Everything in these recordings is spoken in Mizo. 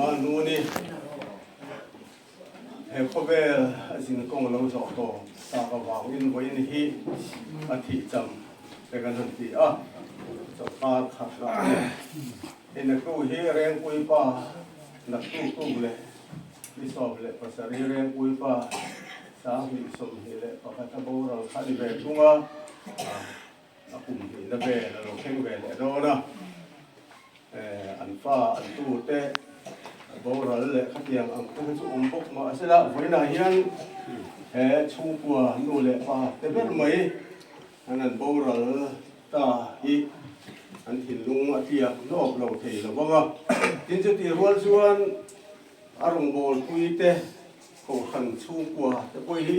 Manuni he khawvel a zinkawng lo zawh tawh tak avangin vawiin hi a thih cham te kan han ti a, chawlhkar khat lah a ni. Hei naktu hi Rengpui pa naktu tuk leh ni 17 Rengpui pa 2021 a boral kha a ni ve thung a. A kum hnihna vel a lo thleng ve leh dawn a, an fa an tute boral leh khatiang ang te kha chu awm bawk mah se la, vawiinah hian he chhungkua nu leh pa te ber mai an han boral ta hi an thinlung a tliak hlawk lo thei lo vang a. Tin, chutih rual chuan a rawngbawlpui te kohhran chhungkua te pawh hi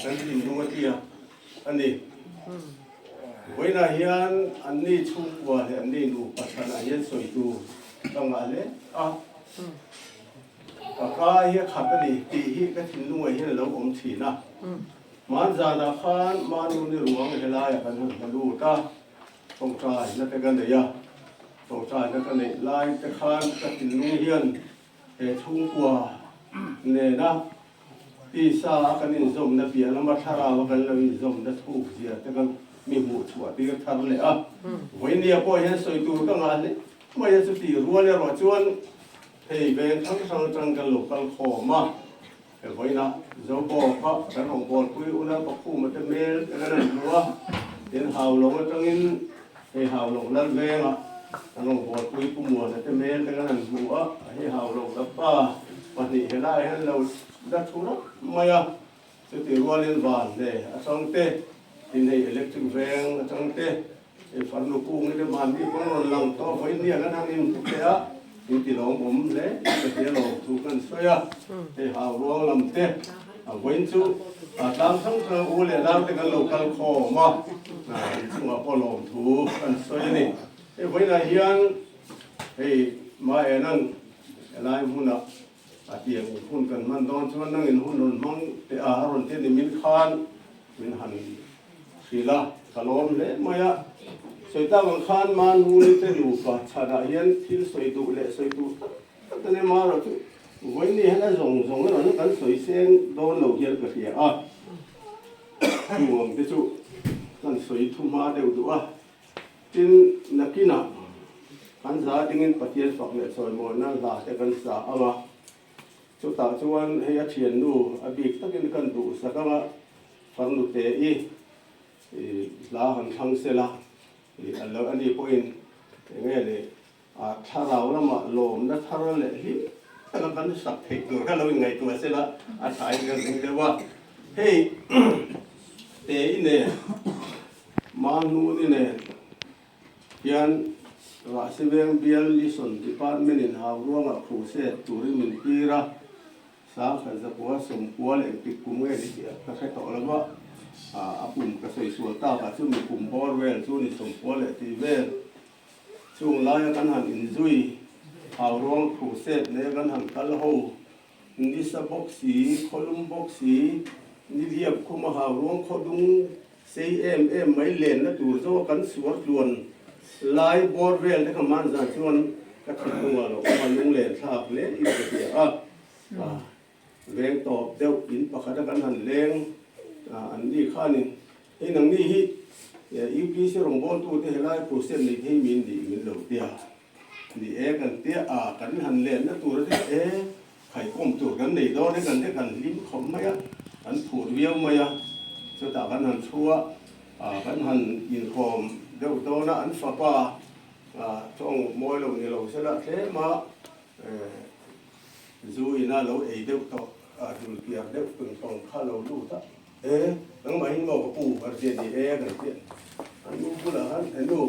an thinlung a tliak a ni. Vawiinah hian anni chhungkua leh anni nupa chhanah hian sawi tur ka ngah hle a, ka ka hi a khat a ni tih hi ka thinlungah hian a lo awm thin a. Hmanzanah khan Manuni ruang helaiah kan han hla lut a, tawngtaina te ka nei a, tawngtaina ka neih lai te khan ka thinlung hian he chhungkua nena Tisa a kan inzawmna piah lama thlarau a kan lo inzawmna thuk zia te kan mi hmuh chhuah tir thar leh a. Vawinia pawh hian sawi tur ka ngah hle mai a, chuti rual erawh chuan hei veng hrang hrang atang kan lo kal khawm a, he vawiinah Zobawk kha kan rawngbawlpui una Pakhuma te hmel te kan han hmu a, tin Haulawng atangin hei Haulawng lal vengah kan rawngbawlpui Pu Muana te hmel te kan han hmu a, hei Haulawng lapa pahnih helaiah hian lo La thu rawk mai a, chuti rualin van hle atang te, tin hei electric veng atang te, hei farnu kung te mahni pawn rawn lang tawh vawiin nia kan han inhmu teh a, in ti lawmawm hle in ka hria lo thu kan sawi a, hei hau ruang lam te a vawiin chu a tlang hrang hrang u leh nau te kan lo kal khawm a, inchungah pawh lawm thu kan sawi a ni. Hei vawiinah hian hei Maenan helai hmunah A tiang hun kan hman dawn chuan nangin hun rawn hmang teh a, a rawn ti a ni. Min khan min han hrilh a, ka lawm hle mai a. Sawi tak ang khan Manuni te nupa chhanah hian thil sawi duh leh sawi tur tak tak a ni. Marawh chu vawiin hian a zawng zawng erawh chu kan sawi seng dawn lo hian ka hria a. Chung ang te chu kan sawi thu hma deuh duh a. Tin, nakinah kan za dingin Pathian fak leh chawimawinan hla te kan sa ang a, chutah chuan hei a thiannu a bik takin kan duhsak ang a, farnu te i hla han thlang sela, i a lo ani pawhin eng nge ni a thlarau lamah lawmna thar leh hlim taka kan sak theih tur kha lo inngaihtuah sela a thain kan ring deuh a, hei te i nen. Manuni nen hian Rahsiveng Bial Mission Department in hau ruangah crusade turin min tir a, 1990 leh engtik kum nge ni tih ka hre tawh lo va, a kum ka sawi sual takah chu mi kum bawr vel chu ni 90 leh tih vel chung laia kan han inzui hau ruang crusade nen kan han kal ho Nisa bawk si, khawlum bawk si, niliap khum a hau ruang khaw dung sei em em mai lenna tur zawk kan suar tluan lai bawr vel te kha man zan chuan ka thinlung ah lo awm a, lunglen thlak hle in ka hria a, veng tawp deuh in pakhat a kan han leng an ni khanin hei nangni hi UPC rawngbawltu te helai crusade nei thei min nih min lo tia. Ni e, kan tia a, kan han lenna tur a tia e, khaikawm tur kan nei dawn e, kan te kan hlim khawp mai a, kan phur viau mai a, chutah kan han thu a, kan han inkhawm deuh dawn a, an fapa tawng mawi lo ni lo sela tlem a, zu ina lo ei deuh tawh, dul piar deuh tung tawng kha lo lut a, E, nangmah hi maw ka pu a tia ni e kan tia. An nu bulah khan he nu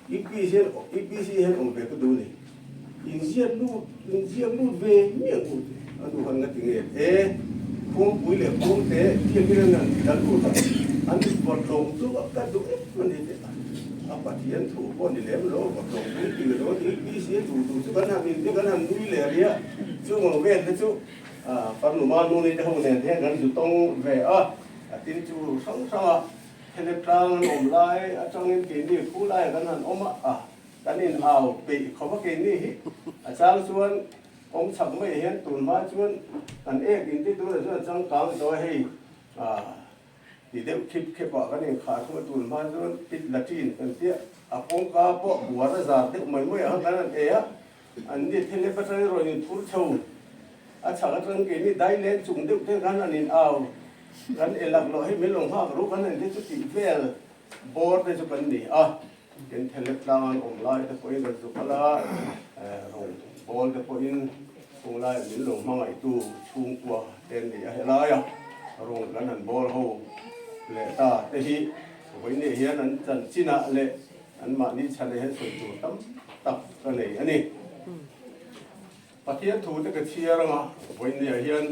UPC hian UPC hian awm ve ka duh ni. Inziak lut inziak lut ve miah u ti. A nu khan nga ti nge e khuangpui leh khuangte biakin an han dal lut a, an vawt lawng chu ka duh em a ni ti a. A Pathian thu pawh ni lem lo vawt lawng chu ti lo UPC a duh duh chu kan han intia kan han nui leh ria chung ang vel te chu Farnu Manuni te ho nen hian kan zu tawng ve a, a tin chu hrang hrang a, Khenek tlang an awm lai atangin keini khu laiah kan han awm a, kan in au peih khawp a keini hi a chang chuan Kawng chhak mai hian tun hma chuan kan ek in ti tunah chuan a changkang tawh a hei ti deuh khip khep ah kan inkhar thung a tun hma chuan pit latrine kan tia a kawngka pawh buar a zar deuh mai mai ang kan han ei a an ni thil lep atangin rawn inphur chho a chhak atang keini dai len chung deuh te khan an in au kan elak loh hei min lo nghak ru kan han ti chu tih vel bawr te chu kan ni a. Tin thelep tlang an awm lai te pawhin kan zuk ala, rawng bawl te pawhin chung laia min lo hmangaihtu chhungkua te an ni a, helaia rawng kan han bawl ho leh ta te hi vawiinah hian an chanchinah leh anmahni chhanah hian sawi tur tam tak ka nei a ni. Pathian thu te ka chhiar anga vawiinah hian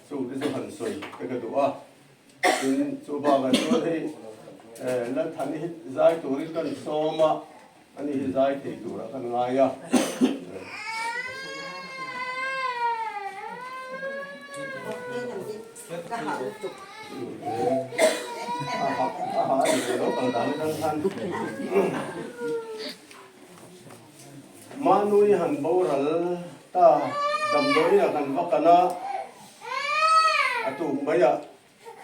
chu te chu han sawi te ka duh a. Tin, chu bakah chuan hei Lalthani hi zai turin kan sawm a, ani hi zai thei turah kan ngai a. Manui han boral ta damdawiin a kan va kan a, a tuk maiah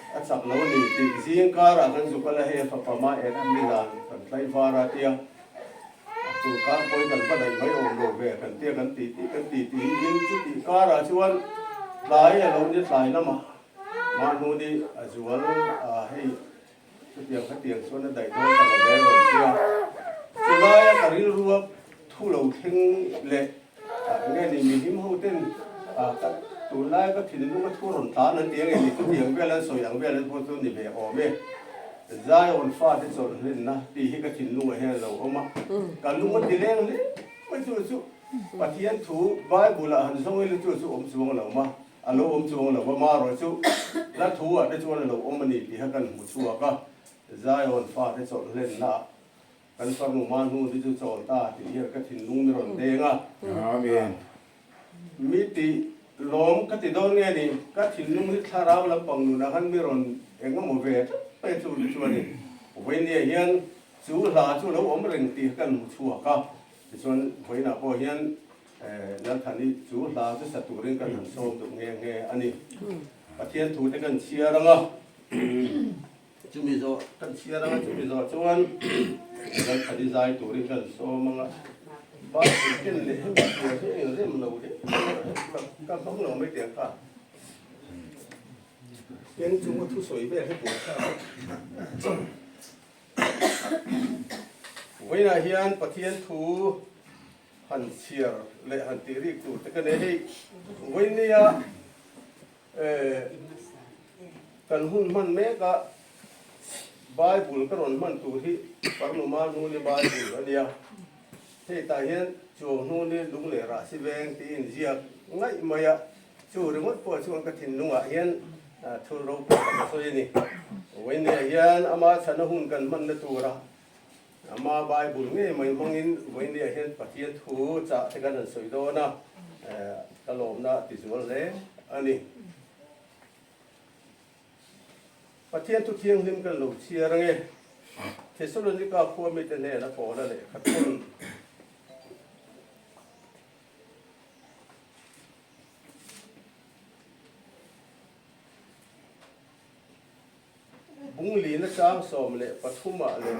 A chak lo a ni tih zing karah kan zuk ala hei a fapa mah en an ni dan kan tlai var a tia a tur kar pawi kan va daih mai awm lo ve kan tia kan tih tih kan tih tih in chutih karah chuan tlai a lo ni tlai lamah mahnu ni a zual a hei chutiang khatiang chuan a daih dawn ta lo ve rawn tia chulaia ka rilrua thu lo thleng leh Nge ni mi hlim ho ten ka tunlai ka thinlung a thu rawn tlan an ti a nge ni chutiang vel an sawi ang vel an pawh chu ni ve awm e. Zion fate chawlh hlenna tih hi ka thinlungah hian a lo awm a, ka lung a ti leng hle mai chu chu Pathian thu Bible ah han zawng ila chu chu awm chuang lo ma, a lo awm chuang lo va marawh chu hla thu ah te chuan a lo awm a ni tih kha kan hmu chhuak a, Zion fate chawlh hlenna ah Kan farnu ma hnu hi chu chawl ta tih hian ka thinlung mi rawn deng a. Amen. Mi ti lawm ka ti dawn nge ni, ka thinlung hi thlarau lampang nunah khan mi rawn eng emaw ve tlat mai chu ni chuanin vawinia hian chu hla chu lo awm reng tih kan hmu chhuak a. Tichuan vawiinah pawh hian Lalthani chu hla chu sa turin kan han sawm duh nghe nghe a ni. Pathian thute kan chhiar ang a. Chumi zawh kan chhiar anga chumi zawh chuan Lalthani zai turin kan sawm anga Bible ken leh hemi chhiar hi a inrem lo hle ka hmang lo mai teh ang kha. Keng chunga thusawi vel hi buaithlak a. Vawiinah hian Pathian thu han chhiar leh han tih rik tur te ka nei hei. Vawiinia Kan hun hman mek a, Bible ka rawn hman tur hi Parnuma hnuni Bible a nia. Hei tah hian Chuang hnuni lung leh rah si veng tiin inziak ngaih mai a, chu ringawt pawh chuan ka thinlungah hian thul ropui tak a sawi a ni. Vawinia hian ama chhana hun kan hmanna tura ama Bible ngei mai hmangin vawinia hian Pathian thu chah te kan han sawi dawn a, ka lawmna a tizual hle a ni. Pathian thu thianghlim kan lo chhiar ange. Thesalonika khua mite hnena Paula lehkha thawn. Bung lina chang 13 ah leh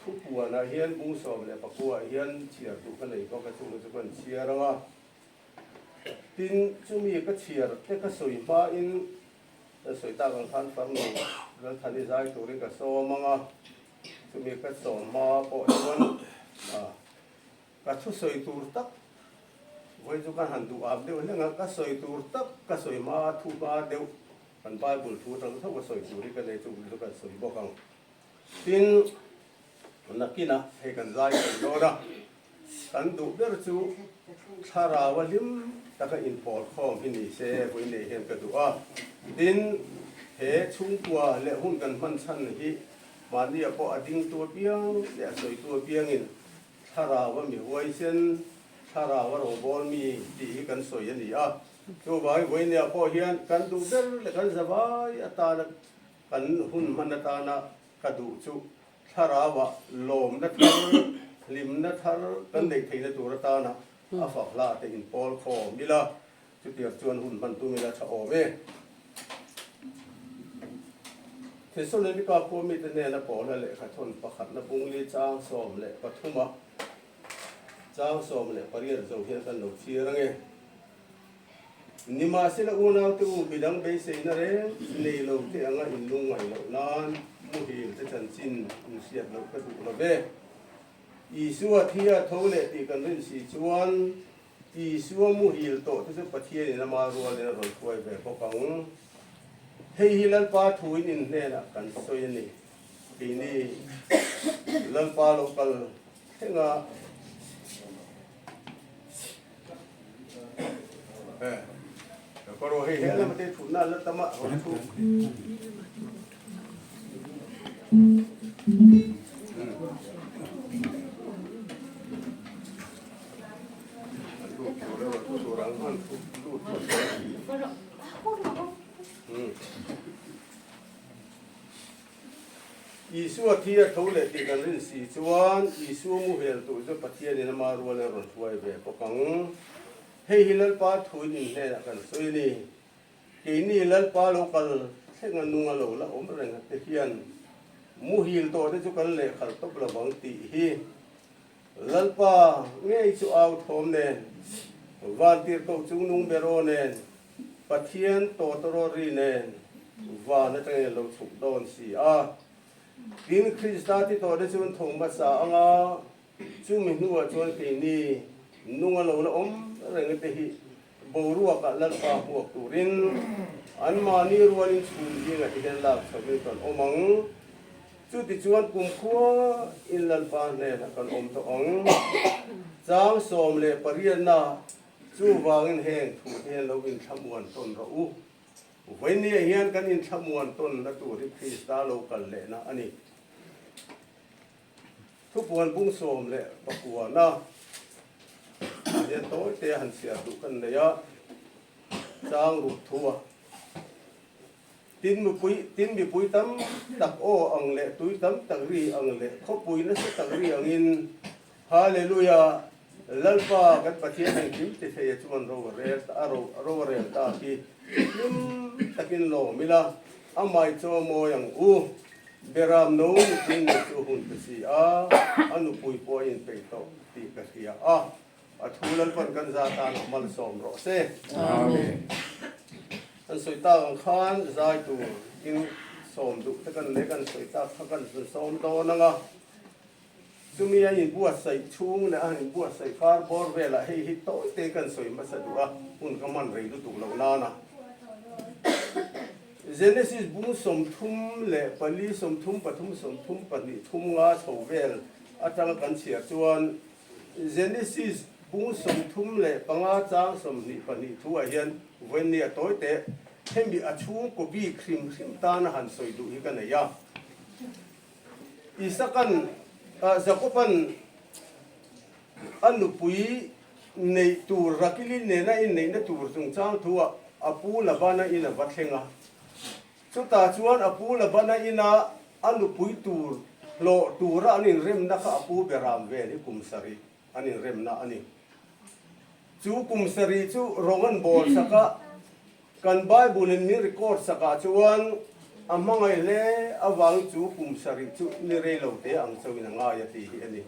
thupuan ah hian bung 19 ah hian chhiar duh ka nei bawk a, chung chu kan chhiar ang a. Tin, chumi ka chhiar te ka sawi hmain ka sawi tak ang khan farnu Lalthani zai turin ka sawm ang a, chumi ka sawm hma pawh chuan ka thusawi tur tak vawi chu ka han duh ap deuh hleng a, ka sawi tur tak ka sawi hma thu hma deuh kan Bible thu atang tho ka sawi tur hi ka nei chu chu kan sawi bawk ang. Tin, nakinah hei kan zai kan dawn a. Kan duh ber chu thlarau a hlim taka inpawl khawm hi ni se vawi nei hian ka duh a. Tin, he chhungkua leh hun kan hman chhan hi mahnia pawh a dingtu apiang leh a sawitu apiangin thlarau a mi huaisen, thlarau a rawngbawl mi tih hi kan sawi a ni a. Chuvangin vawinia pawh hian kan duh ber leh kan zavai atana kan hun hman atana ka duh chu Thlarauah lawmna thar, hlimna thar kan neih theihna tur atana A fak hla te in pawl khawm ila, chutiang chuan hun hman tum ila tha awm e. Thesalonika khua mite hnena Paula lehkha thawn pakhatna bungli chang 13 ah chang 18 zo hian kan lo chhiar ange. Nimahsela unaute u midang beiseina reng nei lo te anga in lungngaih loh nan muhil te chanchin in hriat loh ka duh lo ve. Isua thi a tho leh tih kan rin si chuan Isua muhil tawh te chu Pathianin ama rualin a rawn hruai ve bawk ang. Hei hi Lalpa thuin in hnenah kan sawi a ni. Keini Lalpa lo kal thleng a. Isua thi a tho leh tih kan rin si chuan Isua muhel tur chu Pathianin ama rual a rawn hruai ve bawk ang. Hei hi Lalpa thuin in hnenah kan sawi a ni. Keini Lalpa lo kal thleng a nung a lo la awm reng te hian muhil tawh te chu kan lehkhalh tawp lo vang tih hi Lalpa ngei chu au thawm nen, Vantirhkoh chungnung beraw nen, Pathian tawtawraw ri nen van atangin a lo chhuk dawn si a. Tin, Krista ti tawh te chu an tho hmasa anga, chumi hnuah chuan keini nung a lo la awm reng te hi boruakah Lalpa hmuak turin anmahni rualin chhum zingah te hian lak chhohin kan awm ang. Chutichuan kumkhua in Lalpa hnenah kan awm tawh ang. Chang 18-na Chuvangin heng thu te hian lo inthlamuan tawn rawh u. Vawinia hian kan inthlamuan tawnna tur hi Krista lo kal lehna a ni. Thupuan bung 19-na hian tawi te a han chhiar duh kan nei a, chang ruk thu a. Tin mipui, tin mipui tam tak aw ang leh tui tam tak ri ang leh khawpui nasa tak ri angin, Hallelujah! Lalpa kan Pathian engkim ti thei a chuan ro a rel ta, a ro, ro a rel ta khi hlim takin lawm ila, a mai chaw mawi ang u. Beram no nupui nei chu hun pe si a, a nupui pawh a inpeih tawh tih ka hria a. A thu Lalpan kan za tan a malsawm rawh se. Amen. Kan sawi tak ang khan zai tur in sawm duh te kan nei kan sawi tak kha kan sawm dawn ang a. Chumi a inbuatsaih chhung leh a inbuatsaih kar bawr velah hei hi tawi te kan sawi hmasa duh a, hun ka hman rei lutuk loh nana. Genesis bung 34, 33, 32, 3 chho vel atanga kan chhiar chuan Genesis bung 35 chang 22 thu ah hian vawiin a tawi teh hemi a chhungkaw bik hrim hrim tana han sawi duh hi ka nei a. Isakan Jakoban a nupui neih tur Rakili nena inneihna tur chungchang thu ah a pu Labana in a va thleng a. Chutah chuan a pu Labana ina a nupui tur hlawh tura an inremna kha a pu Beram vel hi kum sarih an inremna a ni. Chu kum sarih chu rawng an bawl sak a, kan Bible in min record sakah chuan a hmangaih hle avang chu kum sarih chu ni rei lo te ang chauhin a ngai a tih hi a ni.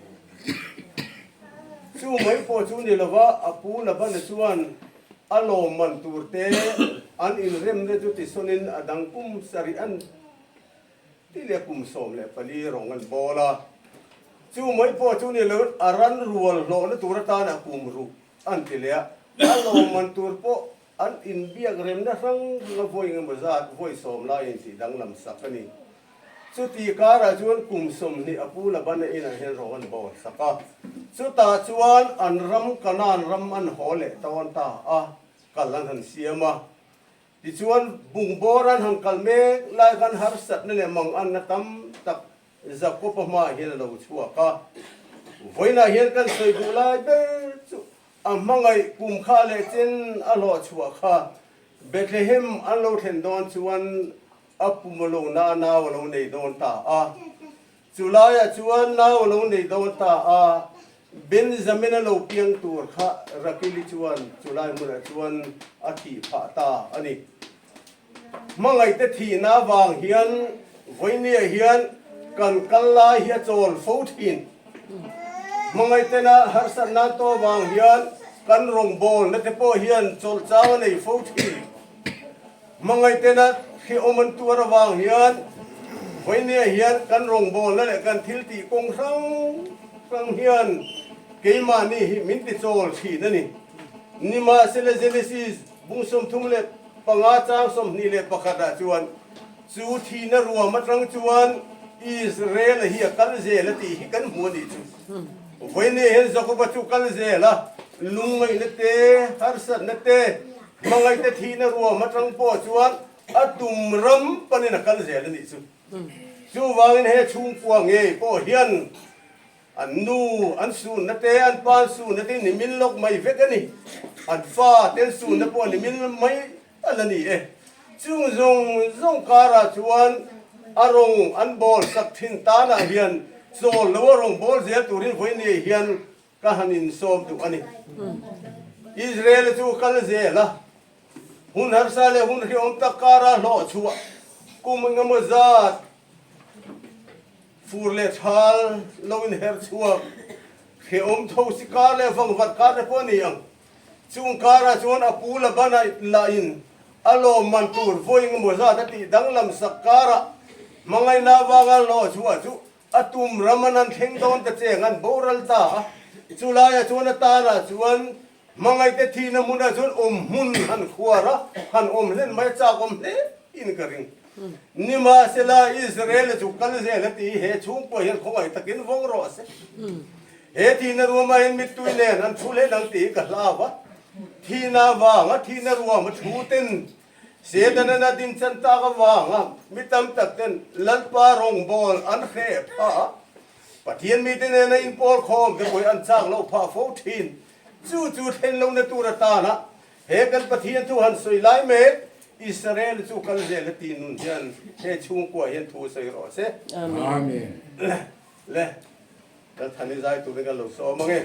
Chu mai pawh chu ni lova a pu Labana chuan A lawmman tur te an inremna chu tisawnin a dang kum sarih an ti leh kum 14 rawng an bawl a. Chu mai pawh chu ni lo a ran rual hlawhna tur atana kum ruk an ti leh a. A lawmman tur pawh an inbiak remna hrang hranga vawi engemaw zat vawi sawm laiin tih danglam sak a ni. Chuti karah chuan kum 20 a pu Labana inah hian rawng an bawl sak a. Chutah chuan an ram Kanaan ram an haw leh tawn ta a, kal an han siam a. Tichuan bungbawr an han kal mek lai khan harsatna leh manganna tam tak Jakob-a hmaah hian a lo chhuak a. Vawiinah hian kan sawi duh lai ber chu a hmangaih kum kha leh chen a hlawh chhuah kha Bethlehem an lo thlen dawn chuan A pum a lo na a, nau a lo nei dawn ta a. Chu laiah chuan nau a lo nei dawn ta a. Benjamina lo piang tur kha Rakili chuan chulai hmunah chuan a thih phah ta a ni. Hmangaihte thihna avang hian vawinia hian kan kal lai hi a chawl fo thin. Hmangaihtena harsatna an tawh avang hian kan rawngbawlna te pawh hian chawlh chang a nei fo thin. Hmangaihtena hrehawm an tuar avang hian vawinia hian kan rawngbawlna leh kan thil tih kawng hrang hrang hian keimahni hi min ti chawl thin a ni. Nimahsela Genesis bung 35 chang 21 ah chuan chu thihna ruam atang chuan Israel-a hi a kal zel a tih hi kan hmu a nih chu. Vawinia hian Jakob-a chu kal zel a, lungngaihna te, harsatna te, Hmangaihte thihna ruam atang pawh chuan a tum ram panin a kal zel a nih chu. Chuvangin he chhungkua ngei pawh hian an nu an sunna te, an pa an sunna te ni min lawk mai vek a ni. An fa te an sunna pawh ni min mai tal a ni e. Chung zawng zawng karah chuan a rawng an bawl sak thin tanah hian chawl lo a rawng bawl zel turin vawinia hian Ka han insawm duh a ni. Israel chu kal zel a, hun harsa leh hun hriawm tak kara hlawh chhuah kum engemaw zat fur leh thal lo inher chhuak hriawm tho si kar leh vangvat kar te pawh a ni ang. Chung karah chuan a pu Labana lahin a lawmman tur vawi engemaw zat a tih danglam sak karah hmangaihna avanga hlawh chhuah chu A tum ram an han thleng dawn ta cheng an boral ta a, chulaiah chuan a tanah chuan hmangaihte thihna hmunah chuan awm hmun han khuar a, han awm hlen mai a chak awm hle in ka ring. Nimahsela, Israel-a chu kal zel a ti, he chhungkua hian khawngaih takin vawng rawh se. He thihna ruamah hian mittui nen an thu hlen ang tih ka hlau a, thihna avanga thihna ruam a thu ten Setana na din chan tak avanga mi tam tak ten Lalpa rawngbâwl an hreh phah a, Pathian mite nena inpawl khawm te pawhin an chak loh phah fo thin. Chu chu thlen lohna tur atana he kan Pathian thu han sawi lai mek Israel chu kal zel a tih nun hian he chhungkua hian thu sawi rawh se. Amen. Le, Lalthani zai turin kan lo sawm ange.